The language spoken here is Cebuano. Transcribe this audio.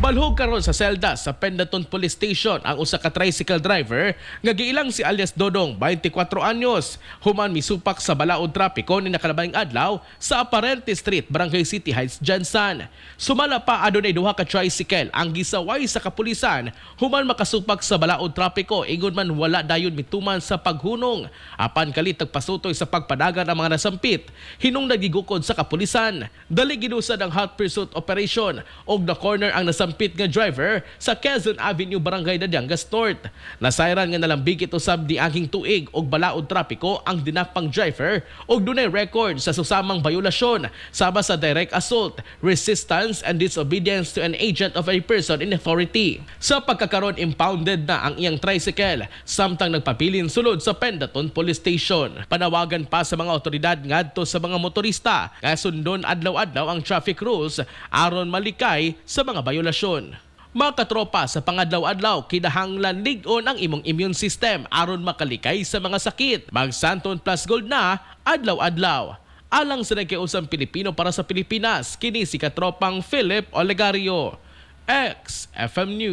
Balhog karon sa selda sa Pendatun Police Station ang usa ka tricycle driver nga giilang si alias Dodong, 24 anyos, human misupak sa balaod trapiko ni nakalabayng adlaw sa Aparente Street, Barangay City Heights, GenSan. Sumala pa, adunay duha ka tricycle ang gisaway sa kapulisan human makasupak sa balaod trapiko, ingon man wala dayon mituman sa paghunong. Apan kalit nagpasutoy sa pagpadagan ang mga nasampit, hinungdan gigukod sa kapulisan. Dali ginusad ang hot pursuit operation og na corner ang nasampit nga driver sa Quezon Avenue, Barangay Dadiangas North. Nasayran nga nalambigit usab niaging tuig og balaod trapiko ang dinakpang driver og dunay record sa susamang violasyon sama sa direct assault, resistance and disobedience to an agent of a person in authority. Sa pagkakaron, impounded na ang iyang tricycle samtang nagpabilin sulod sa Pendatun Police Station. Panawagan pa sa mga otoridad ngadto sa mga motorista nga sundon adlaw-adlaw ang traffic rules aron malikay sa mga violasyon. Mga katropa, sa pangadlaw-adlaw, kinahanglan lig-on ang imong immune system aron makalikay sa mga sakit. Mag Xanthone Plus Gold na adlaw-adlaw. Alang sa nagkiusang Pilipino para sa Pilipinas, kini si katropang Philip Olegario. XFM News.